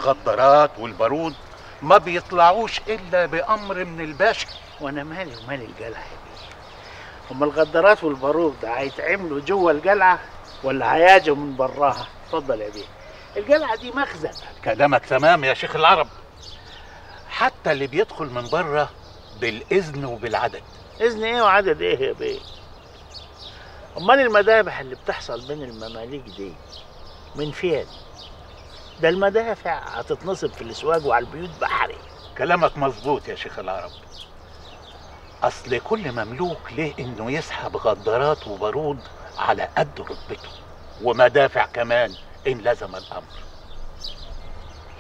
الغدارات والبارود ما بيطلعوش الا بامر من الباشا. وانا مالي ومال القلعة يا بيه؟ هما الغدارات والبارود ده هيتعملوا جوه القلعة ولا هياجوا من براها؟ اتفضل يا بيه، القلعة دي مخزن. كلامك تمام يا شيخ العرب، حتى اللي بيدخل من بره بالاذن وبالعدد. اذن ايه وعدد ايه يا بيه؟ امال المذابح اللي بتحصل بين المماليك دي من فين؟ ده المدافع هتتنصب في الاسواق وعلى البيوت بحري. كلامك مظبوط يا شيخ العرب. اصل كل مملوك ليه انه يسحب غدارات وبارود على قد رتبته، ومدافع كمان ان لزم الامر.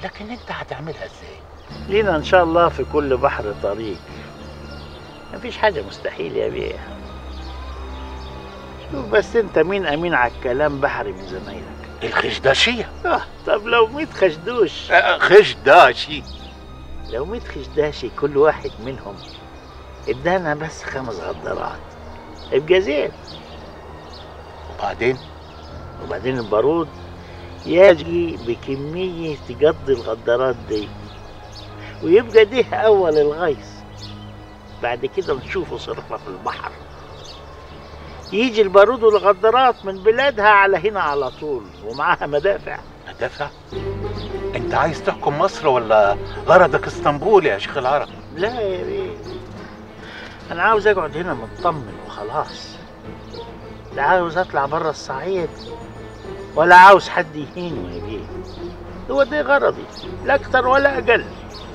لكن انت هتعملها ازاي؟ لينا ان شاء الله في كل بحر طريق، مفيش حاجة مستحيل يا بيه. شوف بس انت مين امين على الكلام بحري من زمايلك؟ الخشداشية. طب لو 100 خشدوش. خشداشي. لو 100 خشداشي كل واحد منهم ادانا بس 5 غدارات يبقى زين. وبعدين؟ وبعدين البارود يجي بكمية تقضي الغدارات دي، ويبقى ده أول الغيث. بعد كده نشوفه صرفة في البحر. يجي البارود والغدارات من بلادها على هنا على طول، ومعاها مدافع. مدافع؟ انت عايز تحكم مصر ولا غرضك اسطنبول يا شيخ العرب؟ لا يا بيه، انا عاوز اقعد هنا مطمن وخلاص. لا عاوز اطلع بره الصعيد ولا عاوز حد يهينه يا بيه. هو ده غرضي، لا اكتر ولا اقل.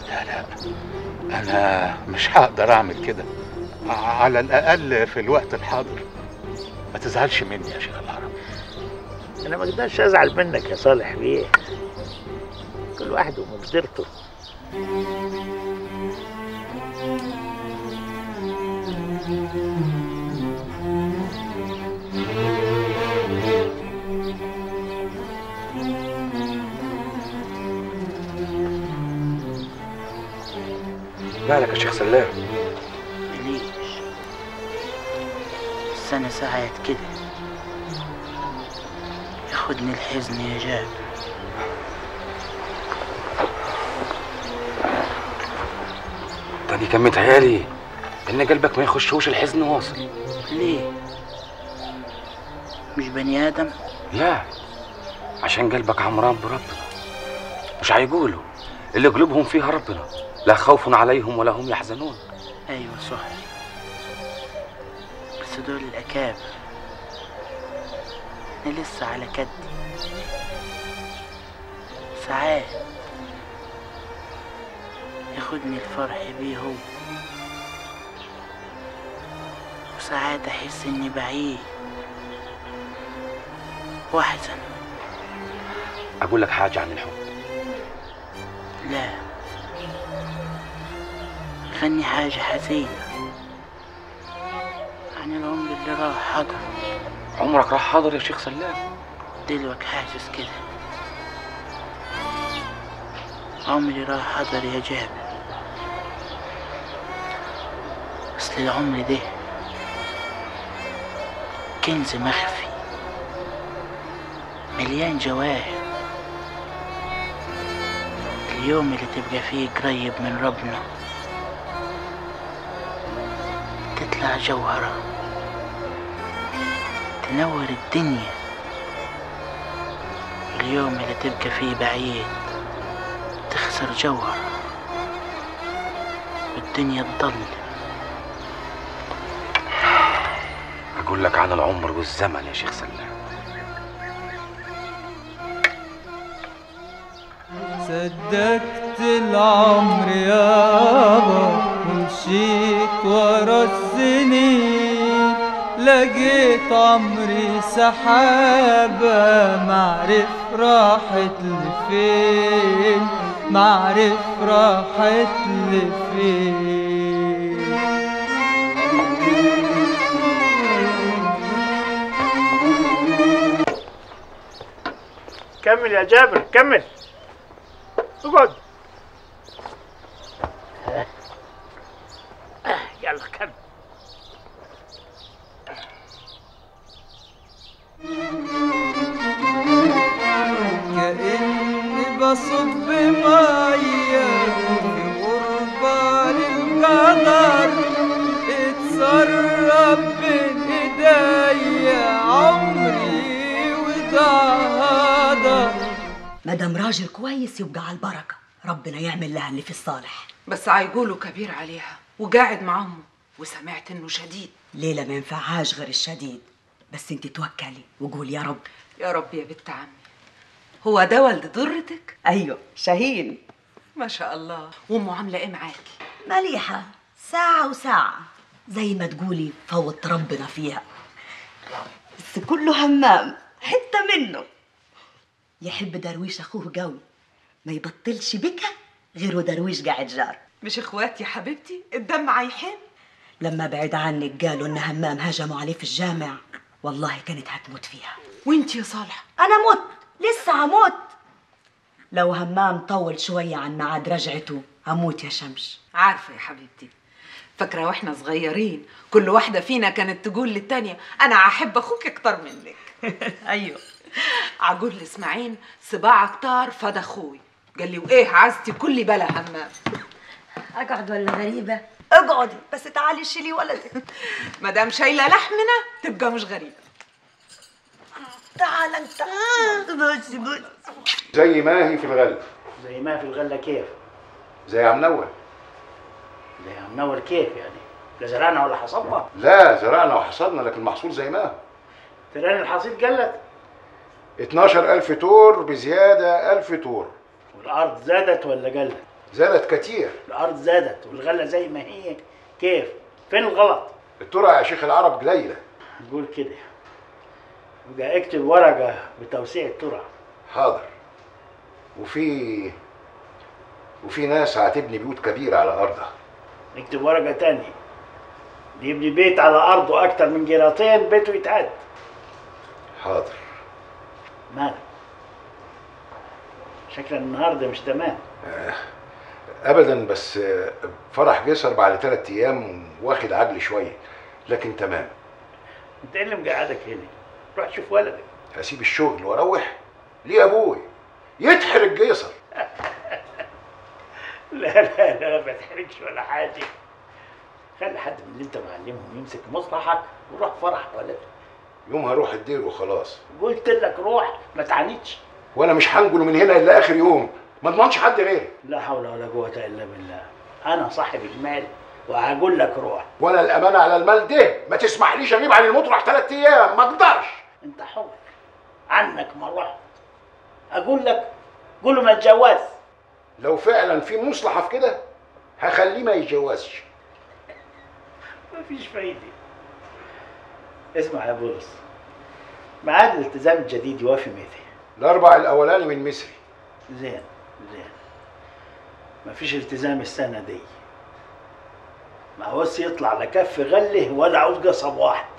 لا لا، انا مش هقدر اعمل كده، على الاقل في الوقت الحاضر. ما تزعلش مني يا شيخ العرب. انا ما اقدرش ازعل منك يا صالح بيه، كل واحد ومقدرته. مالك يا شيخ سلام؟ ماليش، بس أنا ساعات كده ياخدني الحزن يا جابر. تاني كان متهيألي إن قلبك ما يخشوش الحزن واصل. ليه؟ مش بني آدم؟ لا، عشان قلبك عمران بربنا، مش هيقولوا اللي قلوبهم فيها ربنا لا خوف عليهم ولا هم يحزنون. ايوه صح، بس دول الاكابر، انا لسه على كدي. ساعات ياخدني الفرح بيه هو، وساعات احس اني بعيد واحزن. اقول لك حاجة عن الحب؟ لا، غني حاجة حزينة عن العمر اللي راح حضر. عمرك راح حضر يا شيخ سلام؟ دلوك حاسس كده، عمري راح حضر يا جابر. اصل العمر ده كنز مخفي مليان جواهر. اليوم اللي تبقى فيه قريب من ربنا تطلع جوهرة تنور الدنيا. اليوم اللي تبقى فيه بعيد تخسر جوهرة والدنيا تضل. أقول لك عن العمر والزمن يا شيخ سلام. صدقت العمر يابا ومشيت ورا السنين، لقيت عمري سحابة معرف راحت لفين، معرف راحت لفين. كمل يا جابر، كمل، اقعد. يلا كمل. كأني بصب المية في غربة للقدر اتسرب بين ايديا عمري وضاع. مدام راجل كويس يبقى على البركة، ربنا يعمل لها اللي في الصالح. بس عيقولوا كبير عليها وقاعد مع امه، وسمعت انه شديد. ليلى ما ينفعهاش غير الشديد، بس انت توكلي وقولي يا رب. يا رب يا بنت عمي. هو ده ولد ضرتك؟ ايوه شاهين. ما شاء الله. وامه عامله ايه معاكي؟ مليحة، ساعة وساعة زي ما تقولي فوت ربنا فيها، بس كله همام حتة منه. يحب درويش اخوه قوي، ما يبطلش بكى غير ودرويش قاعد جار. مش اخوات يا حبيبتي؟ الدم عايحين. لما بعد عنك قالوا ان همام هجموا عليه في الجامع، والله كانت هتموت فيها. وانت يا صالحه؟ انا مت، لسه هموت. لو همام طول شوية عن ميعاد رجعته هموت يا شمس. عارفه يا حبيبتي، فاكره واحنا صغيرين كل واحدة فينا كانت تقول للتانيه انا هحب اخوك اكتر منك. ايوه. عجول لاسماعيل صباعك طار فدا اخوي، قال لي وايه عزتي كلي بلا همام. اقعد ولا غريبة؟ اقعدي بس تعالي شيلي ولدك. مدام شايله لحمنا تبقى مش غريبة. تعال انت. بصي بصي. زي ما هي في الغلة. زي ما هي في الغلة كيف؟ زي عم نور. زي عم نور كيف يعني؟ لا زرعنا ولا حصدنا؟ لا زرعنا وحصدنا، لكن المحصول زي ما هو. تراني الحصيد قلت؟ 12000 تور بزيادة 1000 تور. والأرض زادت ولا قلت؟ زادت كتير. الأرض زادت والغلة زي ما هي، كيف؟ فين الغلط؟ الترعة يا شيخ العرب قليلة. قول كده. يبقى اكتب ورقة بتوسيع الترعة. حاضر. وفي ناس هتبني بيوت كبيرة على أرضها. اكتب ورقة تانية. اللي يبني بيت على أرضه أكتر من جيرتين بيته يتعد. حاضر. مالك؟ شكل النهارده مش تمام. ابدا، بس فرح جسر بعد 3 ايام واخد عجل شوية، لكن تمام. انت ايه اللي مقعدك هنا؟ روح شوف ولدك. هسيب الشغل واروح؟ ليه يا ابوي؟ يتحرق جيسر. لا لا لا ما تحرقش ولا حاجة. خلي حد من اللي انت معلمهم يمسك مصلحك وروح فرح ولدك. يوم هروح الدير وخلاص. قلت لك روح ما تعاندش. وانا مش هنجله من هنا الا اخر يوم، ما اضمنش حد غيري. لا حول ولا قوة الا بالله. انا صاحب المال وهقول لك روح. وانا الامانة على المال ده ما تسمحليش اغيب عن المطرح 3 ايام، ما اقدرش. انت حر، عنك ما رحت. اقول لك قول له ما يتجوز. لو فعلا في مصلحة في كده هخليه ما يتجوزش. مفيش فايده. اسمع يا بولس، ميعاد الالتزام الجديد يوافي متى؟ الاربع الاولاني من مصري. زين زين، مفيش التزام السنة دي. ما عاوز يطلع لا كف غله ولا عاوز قصب واحد.